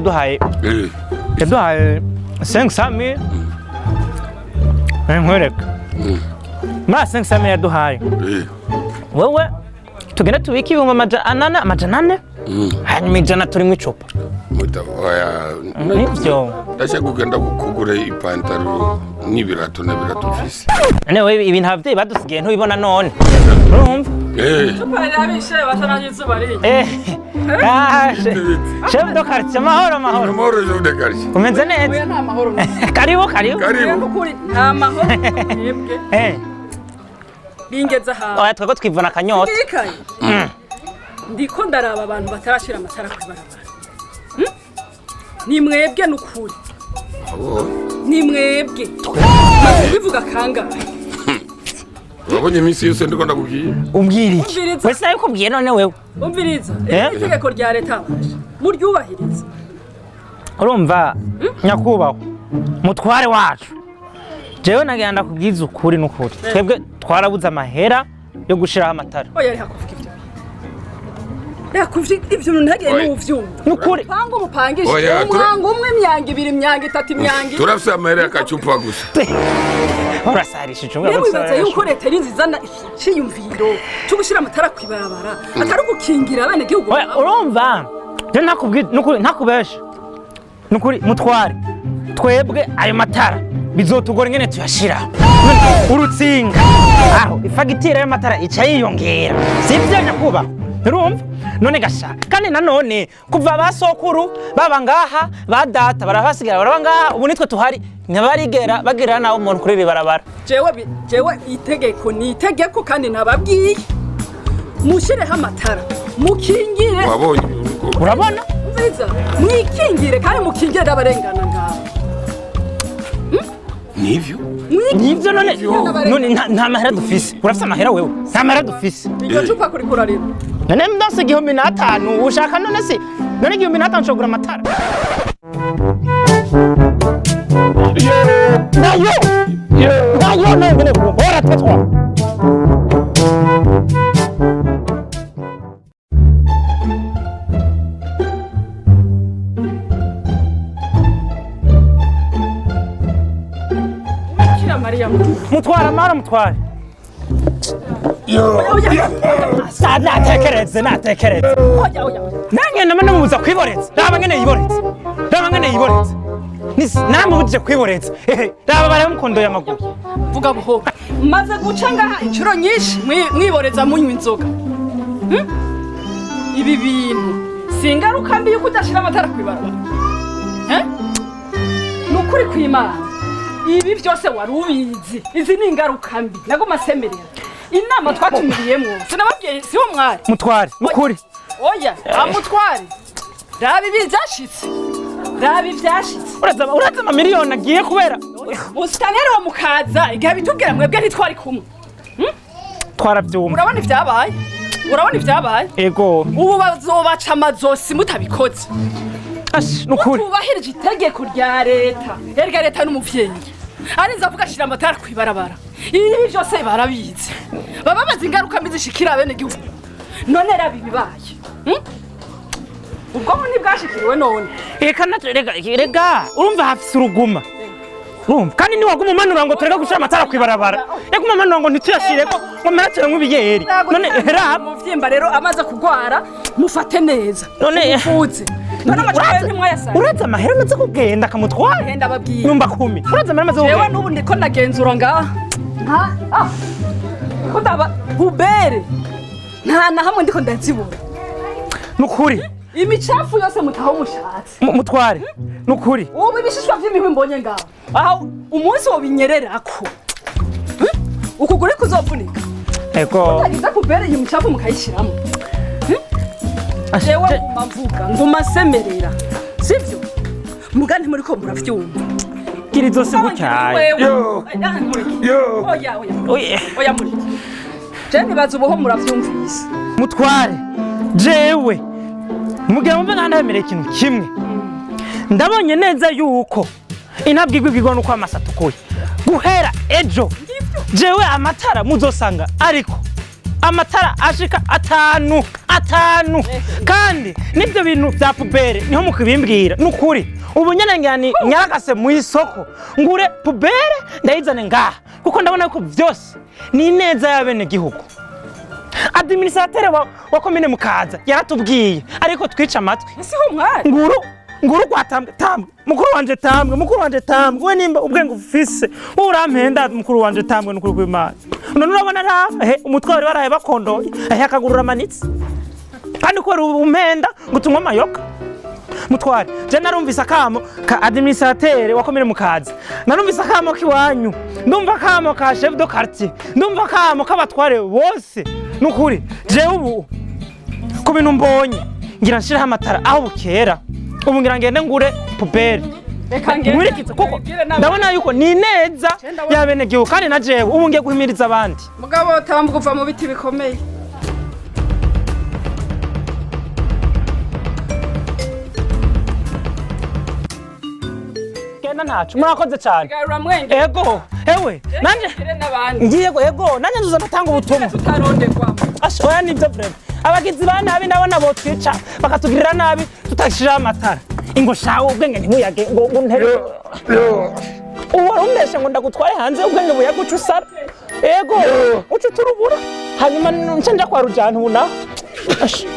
Yaduhaye yaduhaye 500,000. Nkwereka muri 500,000 yaduhaye, wewe tugende tubike ibihumbi 400, hanyuma 100 turimo icupa. Oya. Nivyo. Ndashaka kugenda kugura ipantaro n'ibirato na birato mfise. None wewe ibintu abavyeyi badusigiye ntubibona none? Urumva? Barabishe basa naho izuba riri. Ah, chef de quartier, amahoro, amahoro. Amahoro, chef de quartier. Umeze neza? Oya, nta mahoro. Karibu, karibu. Karibu. Nukuri nta mahoro mwebwe. Bingeze ahantu. Oya, twebwe twivuna akanyota. Ndikaye. Ndiko ndaraba abantu batarashira amatara kw'ibarabara. Ni mwebwe nukuri. Abo. Ni mwebwe. Maze bivuga kangahe? Urabonye iminsi yose ndiko ndakubwiye. Umbwira iki? Umviriza. Wese nabikubwiye none wewe? Umviriza. Eh? Iri itegeko rya leta basha. Muryubahirize. Urumva nyakubahwa mutware wacu, jewe nagira ndakubwiza ukuri n'ukuri, twebwe twarabuze amahera yo gushiraho amatara. Oya, reka kuvuga ibyo. Reka kuvuga ibyo ntagire Oya. n'uvyumva. N'ukuri. Panga umupangishe. Oya, Umwango umwe, imyango ibiri, imyango itatu, imyango ine. Turafise amahera y'akacupa gusa. Urasarishije. Niba wibaza yuko leta ari nziza iciyumviro cyo gushyira amatara ku ibarabara atari ugukingira abenegihugu? Oya, urumva je ntakubwiye n'ukuri, ntakubesha n'ukuri mutware, twebwe ayo matara bizotugora ingene tuyashira. None urutsinga aho ifagitire y'amatara ica yiyongera, sivyo nyakubahwa? Urumva none gasha, kandi nanone kuva ba sokuru baba ngaha, ba data barabasigara baraba ngaha, ubu nitwe tuhari, ntibarigera bagirira nawe umuntu kuri iri barabara. Jewe itegeko ni itegeko kandi nababwiye mushireho amatara mukingire. Wabonye? Urabona? Umviriza, mwikingire kandi mukingire n'abarengana ngaho. Nivyo. Nivyo none. None nta mahera dufise. Urafise amahera wewe? Nta mahera dufise. Iryo cupa kuri kurarira. None ndose 1500 ushaka? None se none 1500 nshobora kugura amatara nayo nayo none ora tetwa. Kira Mariya. Mutwara amahoro, mutware. Yo. Sa natekereze, natekereze. Oya, oya. Nange nama namubuza kwiboreza. Raba ngene yiboreza, raba ngene yiboreza. Namubujije kwiboreza. Ehe, raba baramukondoye amaguru. Vuga buhoro. Maze guca ngaha inshuro nyinshi mwiboreza munywa inzoga. Ibi bintu si ingaruka mbi yuko udashira amatara kw'ibarabara? Eh? Ni ukuri kw'Imana, ibi byose wari ubizi. Izi ni ingaruka mbi. Naguma semerera inama twatumiriyemwo, sinababwiye? Si wo mwari? Mutware, nukuri. Oya, amutware, raba ibi byashitse, raba ivyashitse. Uraza amamiliyoni agiye kubera Musitaneri wa mukaza igihe bitubwira mwebwe ntitwari kumwe? Twarabyumva. Urabona ibyabaye, urabona ibyabaye. Ego. Ubu bazobaca amazosi mutabikoze. Ash, nukuri. Mutubahirije itegeko rya leta. Erega leta n'umuvyeyi arinze avuga ashira amatara kw'ibarabara. Ibi byose barabizi, baba bazi ingaruka mbi zishikira abenegihugu. None raba ibibaye. Ubwonko ntibwashikiriwe none? Reka natwe, rega rega, urumva hafise uruguma, urumva? Kandi niwaguma umanura ngo tureke gushira amatara kw'ibarabara, yaguma amanura ngo ntituyashireko, ngo mera nk'ibiyeri. None raba. Umuvyimba rero amaze kugwara mufate neza. None umuvuze. None amacupa ntimwayasanze? Uraza amahera amaze kugenda akamutwara. Genda ababwiye. Nyumba kumi, uraza amahera amaze Jewe kugenda. n'ubu ndiko ndagenzura ngaha. Nta ah ko ndaba bubere, nta na hamwe ndiko ndazibura. Nukuri. Imicafu yose mutaho mushatse. Mutware, nukuri. Ubu ibishishwa vy'imihwi mbonye ngaho aha, umunsi wobinyererako, Ukuguru kuzovunika. Ego. Utagize kubere iyi micafu mukayishiramo. Ash, Jewe nguma mvuga, nguma nsemerera, sivyo? Muga ntimuriko muravyumva. Gira izosi gutyaye. Wewe. Yo. Oya, mureke. Yo. Oya, oya. Oye. Oya, mureke. Je nibaza ubuho muravyumvise. Mutware, jewe mugira mumve nka ndabemereye ikintu kimwe. Ndabonye neza yuko intabwe igwigwa nuko amaso atukuye. Guhera ejo jewe amatara muzosanga ariko Amatara ashika atanu atanu, kandi n'ibyo bintu bya poubelle niho mukibimbwira. Nukuri ubu nyene ngira ni nyaragase mu isoko ngure poubelle ndayizane ngaha, kuko ndabona yuko byose ni ineza y'abenegihugu. Administrateur wa komine Mukaza yaratubwiye, ariko twica amatwi. Ese ho mwari? Nguru nguru kwa Tambwe, Tambwe mukuru wanje, Tambwe mukuru wanje, Tambwe we nimba ubwenge ufise urampenda, mukuru wanje Tambwe, nukuri kw'Imana. None urabona raba he umutwe wari waraye bakondoye, ehe akaguru uramanitse, kandi kubera umpenda ngo tunywe amayoka. Mutware, je narumvise akamo ka administrateur wa komine Mukaza, narumvise akamo k'iwanyu, ndumva akamo ka chef de quartier, ndumva akamo k'abatware bose. Nukuri jewe ubu ku bintu mbonye ngira nshiraho amatara aho bukera. Ubu ngira ngende ngure poubelle. Reka ngende. Nkurikize kuko Ndabibwire n'abandi. ndabona yuko ni neza ndabona- y'abenegihugu, kandi na jewe ubu ngiye guhimiriza abandi. Mugabo Tambwe, uva mu biti bikomeye. Genda ntaco, murakoze cyane. Garura mwenge. Ego, ewe nanje Ngire n'abandi. ngiye, ego nanje nzuza ndatanga ubutumwa. Tutarondegwamo. Asha, oya, nibyo vraiment, abagizi ba nabi nabo botwica bakatugirira nabi tutashiraho amatara. Ingo shawe, ubwenge ntibuyage ngo ntere ubu wari umbeshe ngo ndagutware hanze, ubwenge buyaga uca usara, ego uca uturubura, hanyuma nce nja kwa rujana ubu naho. Asha.